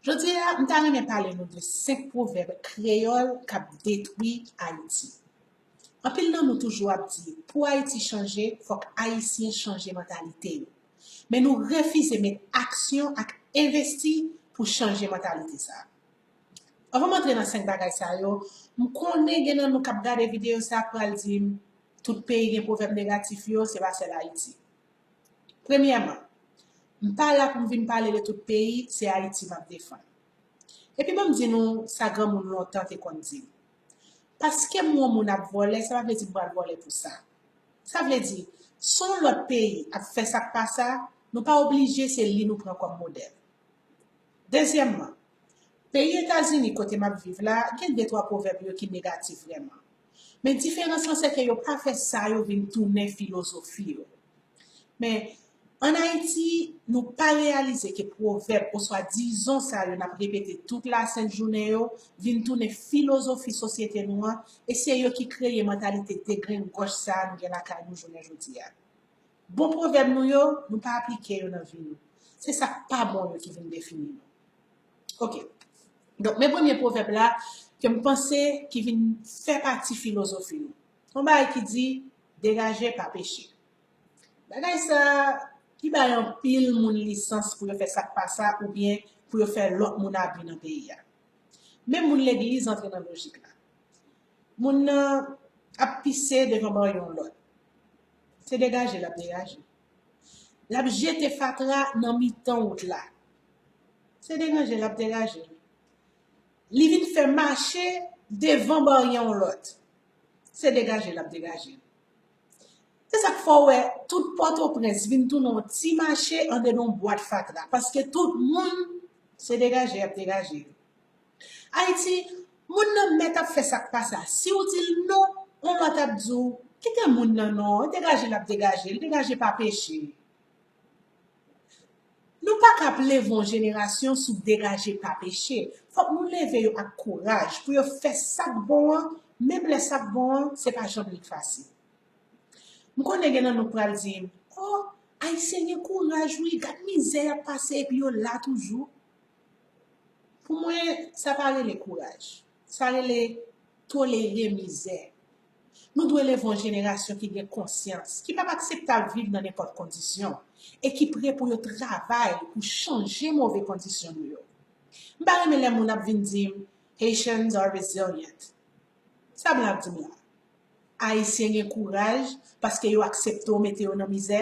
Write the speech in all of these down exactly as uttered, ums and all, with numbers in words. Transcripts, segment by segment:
Jodi a, m ta renmen pale nou de senk pwovèb kreyòl k ap detwi Ayiti. Anpil nan nou toujou ap di, pou Ayiti chanje, fòk Ayisyen chanje mantalite yo. Men nou refize met aksyon ak envesti pou chanje mantalite sa a. Anvan m antre nan senk bagay sa yo, m konnen gen nan nou k ap gade videyo sa a pral di m, tout peyi gen pwovèb negatif yo, se pa sèl Ayiti. Premyèman, m pa la pou m vin pale de tout peyi, se Ayiti m ap defann. Epi ban m di nou sa granmoun lontan te konn di m. Paske m wè yon moun ap vòlè, sa pa vle di m pral vòlè pou sa. Sa vle di, si yon lòt peyi ap fè sa k pa sa, nou pa oblije se li nou pran kòm modèl. Dezyèmman, peyi Etazini kote m ap viv la, gen de twa pwovèb yo ki negatif vrèman. Men diferans lan se ke yo pa fè sa yo vin tounen filozofi yo. Men, ann Ayiti, nou pa reyalize ke pwovèb oswa dizon sa yo n ap repete tout lasent jounen yo vin tounen filozofi sosyete nou an, e se yo ki kreye mantalite degrengòch sa a nou gen lakay nou jounen jodi a. Bon pwovèb nou yo, nou pa aplike yo nan vi nou. Se sa k pa bon yo ki vin defini nou. Ok. Donk, men premye pwovèb la ke m panse ki vin fè pati filozofi nou. Yon bagay ki di, degaje pa peche. Bagay sa ki bay anpil moun lisans pou yo fè sa k pa sa oubyen pou yo fè lòt moun abi nan peyi a. Men moun legliz antre nan lojik la. Moun nan ap pise devan barye yon lòt. Se degaje l ap degaje. L ap jete fatra nan mitan wout la. Se degaje l ap degaje. Li vin fè mache devan barye yon lòt. Se degaje l ap degaje. Se sa k fè w wè tout Pòtoprens vin tounen yon ti mache andedan yon bwat fatra, paske tout moun se degaje y ap degaje yo. Ayiti, moun nan mèt ap fè sa k pa sa. Si w di l non, yon lòt ap di w, kite moun nan non, degaje l ap degaje l, degaje pa peche. Nou pa ka ap leve yon jenerasyon sou degaje pa peche. Fòk nou leve yo ak kouraj pou yo fè sa k bon an, menm lè sa k bon an, se pa janm li k fasil. M konnen gen nan nou k pral di m, o, Ayisyen gen kouraj wi, gad mizè y ap pase epi yo la toujou. Pou mwen, sa pa rele kouraj. Sa rele tolere mizè. Nou dwe leve yon jenerasyon ki gen konsyans, ki p ap aksepte ap viv nan nenpòt kondisyon e ki pre pou yo travay pou chanje move kondisyon nou yo. M pa renmen lè moun ap vin di m, Haitians are resilient. Sa blan ap di m la? Ayisyen gen kouraj paske yo aksepte w mete yo nan mizè?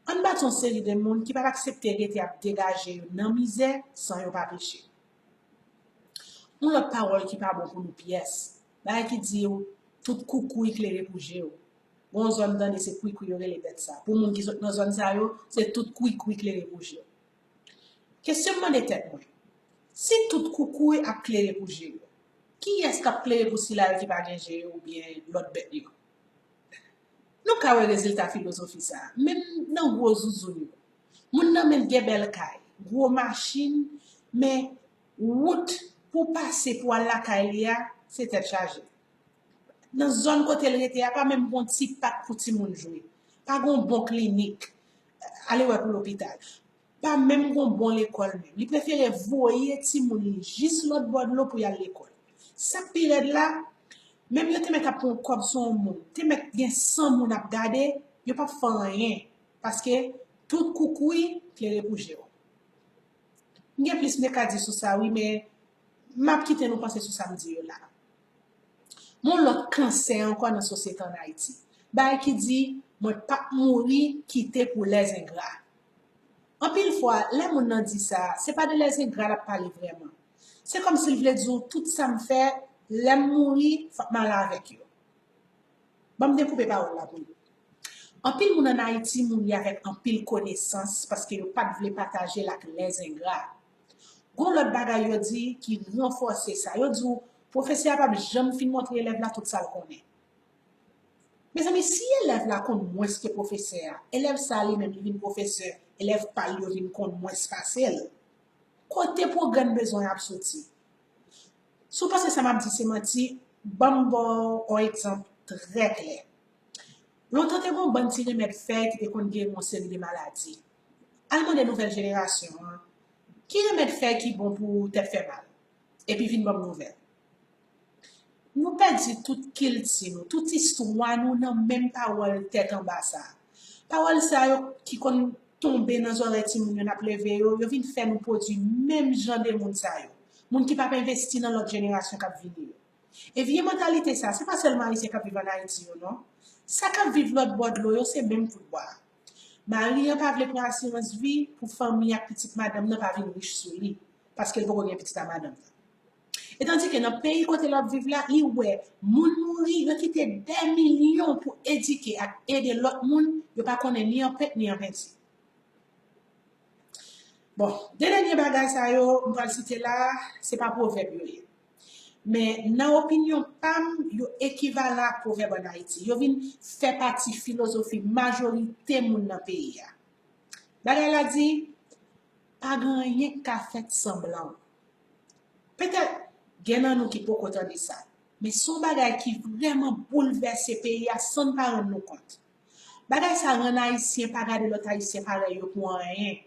Ann bati yon seri de moun ki p ap aksepte rete ap degaje yo nan mizè san yo pa peche. Yon lòt pawòl ki pa bon pou nou pyès, bagay ki di w, tout koukouy klere pou je w. Gon zòn m tande se kwikwi yo rele bèt sa. Pou moun ki sot nan zòn sa yo, se tout kwikwi klere pou je w. Kesyon m mande tèt mwen, si tout koukouy ap klere pou je yo, kiyès k ap klere pou sila yo ki pa gen je yo oubyen lòt bèt yo? Nou ka wè rezilta filozofi sa a, menm nan gwo zouzoun yo. Moun nan menm gen bèl kay, gwo machin, men wout pou pase pou al lakay li a, se tèt chaje. Nan zòn kote l rete a, pa menm gon ti pak pou timoun jwe. Pa gon bon klinik, ale wè pou lopital. Pa menm gon bon lekòl menm. Li prefere voye timoun li jis lòt bò dlo pou y al lekòl. Sa k pi rèd la, menm yo te mèt ap pran kòb sou yon moun, te mèt gen san moun ap gade, yo p ap fè anyen. Paske tout koukouy klere pou je w. M gen plis m te ka di sou sa wi, men m ap kite nou panse sou sa m di yo la. Yon lòt kansè ankò nan sosyete ann Ayiti. Bagay ki di, mwen p ap mouri kite pou lèzengra. Anpil fwa, lè moun nan di sa, se pa de lèzengra l ap pale vrèman. Se kòmsi l vle di w, tout sa m fè, lè m mouri, fòk m ale avèk yo. Ban m dekoupe pawòl la pou nou. Anpil moun ann Ayiti mouri avèk anpil konesans paske yo pa t vle pataje l ak lèzengra. Gon lòt bagay yo di ki ranfòse sa. Yo di w, pwofesè a p ap janm fin montre elèv la tout sa l konnen. Mezanmi, si elèv la konn mwens ke pwofesè a, elèv sa a li menm li vin pwofesè, elèv pa l yo vin konn mwens pase l. Kote pwogrè n bezwen ap soti? Si w panse sa m ap di se manti, ban m ba w yon egzanp trè klè. Lontan te gen yon bann ti remèd fèy ki te konn geri yon seri de maladi. Al mande nouvèl jenerasyon an, Ki remèd fè ki bon pou tèt fè mal? Epi vin ban m nouvèl. Nou pèdi tout kilti nou, tout istwa nou nan menm pawòl tèt anba sa a. Pawòl sa yo ki konn tonbe nan zòrèy timoun yo n ap leve yo, yo vin fè nou pwodui menm jan de moun sa yo. Moun ki p ap envesti nan lòt jenerasyon k ap vini yo. E vye mantalite sa, se pa sèlman Ayisyen k ap viv ann Ayiti yo, non. Sa k ap viv lòt bò dlo yo, se menm kout bwa a. Mari an pa vle pran asirans vi pou fanmi ak pitit madanm nan pa vin rich sou li, paske l poko gen pitit a madanm nan. E tandike nan peyi kote l ap viv la, li wè moun mouri, yo kite dè milyon pou edike ak ede lòt moun, yo pa konnen ni an pent ni an penti. Bon, de dènye bagay sa yo m pral site la, se pa pwovèb yo ye. Men nan opinyon pa m, yo ekivalan ak pwovèb ann Ayiti. Yo vin fè pati filozofi majorite moun nan peyi a. Bagay la di, pa gen anyen k ka fèt san blan. Petèt, gen nan nou ki poko tande sa, men se yon bagay ki vrèman boulvèse peyi a san n pa rann nou kont. Bagay sa rann Ayisyen pa gade lòt Ayisyen parèy yo pou anyen.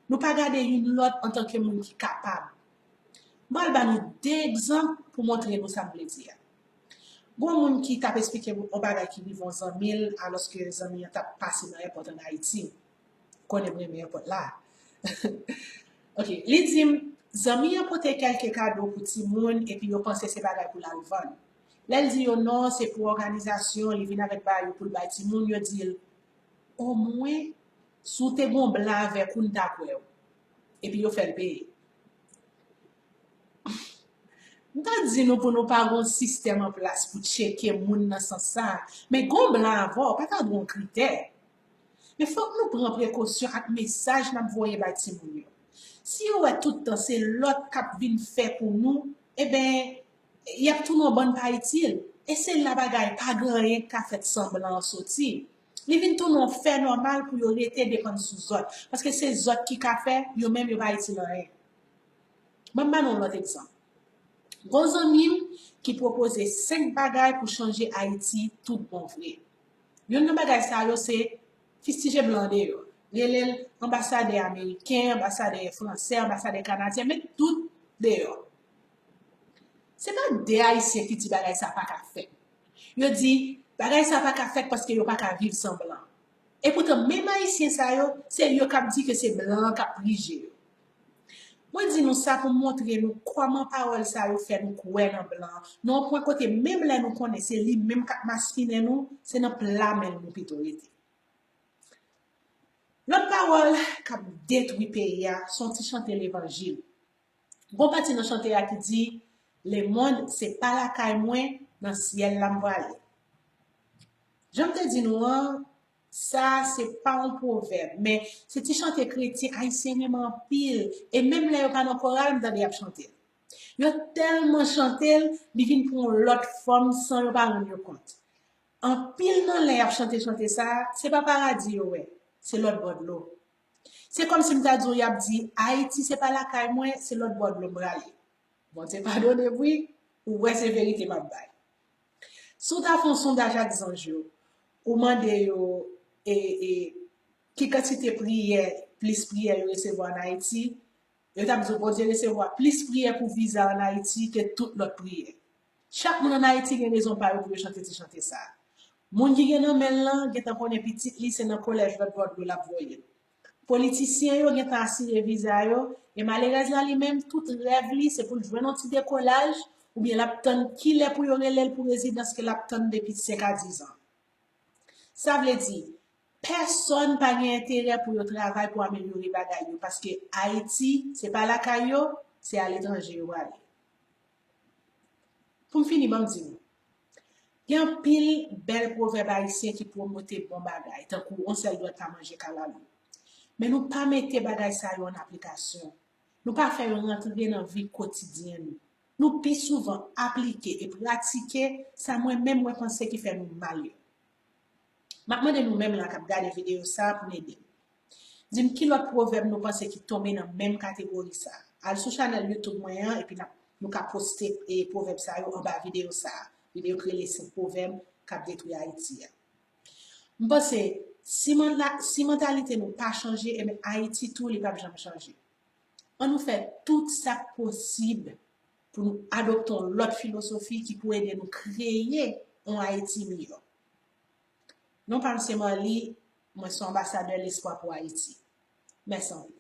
Nou pa gade youn lòt antanke moun ki kapab. M pral ba nou de egzanp pou montre nou sa m vle di a. Gon moun ki t ap esplike yon bagay ki rive yon zanmi l, alòske zanmi an t ap pase nan èpòt ann Ayiti. Konnen m renmen èpòt la. Ok, li di m, zanmi an pote kèlke kado pou timoun, epi yo panse se bagay pou l al vann. Lè l di yo non, se pou òganizasyon, li vin avèk bagay yo pou l bay timoun, yo di l, omwen, si w te gon blan avèk ou, n ta kwè w. Epi yo fè l peye. M ta di nou pou nou pa gon sistèm an plas pou tcheke moun nan sans sa a, men gon blan avè w pa ta dwe yon kritè. Men fòk nou pran prekosyon ak mesaj n ap voye bay timoun yo. Si yo wè tout tan se lòt k ap vin fè pou nou, eben, y ap tounen yon bann pa itil. E se la bagay pa gen anyen k ka fèt san blan an soti. Li vin tounen yon fè nòmal pou yo rete depann sou zòt, paske se zòt ki ka fè, yo menm yo pa itil anyen. Ban m ba nou yon lòt egzanp. Gon zanmi m ki pwopoze senk bagay pou chanje Ayiti tout bon vre. Youn nan bagay sa yo se fistije blan deyò. Rele l anbasadè ameriken, anbasadè fransè, anbasadè kanadyen, met tout deyò. Se pa de Ayisyen ki di bagay sa pa ka fèt. Yo di bagay sa pa ka fèt paske yo pa ka viv san blan. Epoutan, menm Ayisyen sa yo, se yo k ap di ke se blan an k ap prije yo. Mwen di nou sa pou m montre nou kòman pawòl sa yo fè nou kwè nan blan an, nan yon pwen kote menm lè nou konnen se li menm k ap maspinen nou, se nan pla men l nou pito rete. Lòt pawòl k ap detwi peyi a, se yon ti chante levanjil. Gon pati nan chante a ki di, lemonn se pa lakay mwen, nan syèl la m prale. Jan m te di nou an, sa se pa yon pwovèb, men se ti chante kretyen ayisyen renmen anpil, e menm lè yo pa nan koral, m tande y ap chante l. Yo tèlman chante l, li vin pran yon lòt fòm san yo pa rann yo kont. Anpil nan lè y ap chante chante sa a, se pa paradi yo wè, se lòt bò dlo. Se kòmsi m ta di w y ap di, Ayiti se pa lakay mwen, se lòt bò dlo m prale. Bondye padone m wi, ou wè se verite m ap bay. Si w ta fè yon sondaj ak zanj yo, ou mande yo e, e, ki kantite priyè, plis priyè yo resevwa ann Ayiti, yo t ap di w Bondye resevwa plis priyè pou viza ann Ayiti ke tout lòt priyè. Chak moun ann Ayiti gen rezon pa yo pou yo chante ti chante sa a. Moun ki gen nan men l lan gentan konnen pitit li se nan kolèj lòt bò dlo l ap voye l. Politisyen yo gentan asire viza yo, e malerèz la li menm, tout rèv li se pou l jwenn yon ti dekolaj, oubyen l ap tann kilè pou yo rele l pou rezidans ke l ap tann depi senk a diz an. Sa vle di, pèsonn pa gen enterè pou yo travay pou amelyore bagay yo, paske Ayiti, se pa lakay yo, se aletranje yo prale. Pou m fini, ban m di nou, gen anpil bèl pwovèb ayisyen ki pwomote bon bagay, tankou on sèl dwèt pa manje kalalou. Men nou pa mete bagay sa yo an aplikasyon. Nou pa fè yo rantre nan vi kotidyen nou. Nou pi souvan aplike e pratike sa mwen menm mwen panse ki fè nou mal yo. M ap mande nou menm la k ap gade videyo sa a pou n ede m. Di m ki lòt pwovèb nou panse ki tonbe nan menm kategori sa a. Al sou chanèl YouTube mwen an epi n ap, nou ka poste e pwovèb sa yo anba videyo sa a. Videyo k rele senk pwovèb k ap detwi Ayiti a. M panse, si manta-, si mantalite nou pa chanje, ebyen Ayiti tou li p ap janm chanje. Ann nou fè tout sa k posib pou nou adopte yon lòt filozofi ki pou ede nou kreye yon Ayiti miyò. Non pa m se Marly, mwen se anbasadè Lespwa pou Ayiti. Mèsi anpil.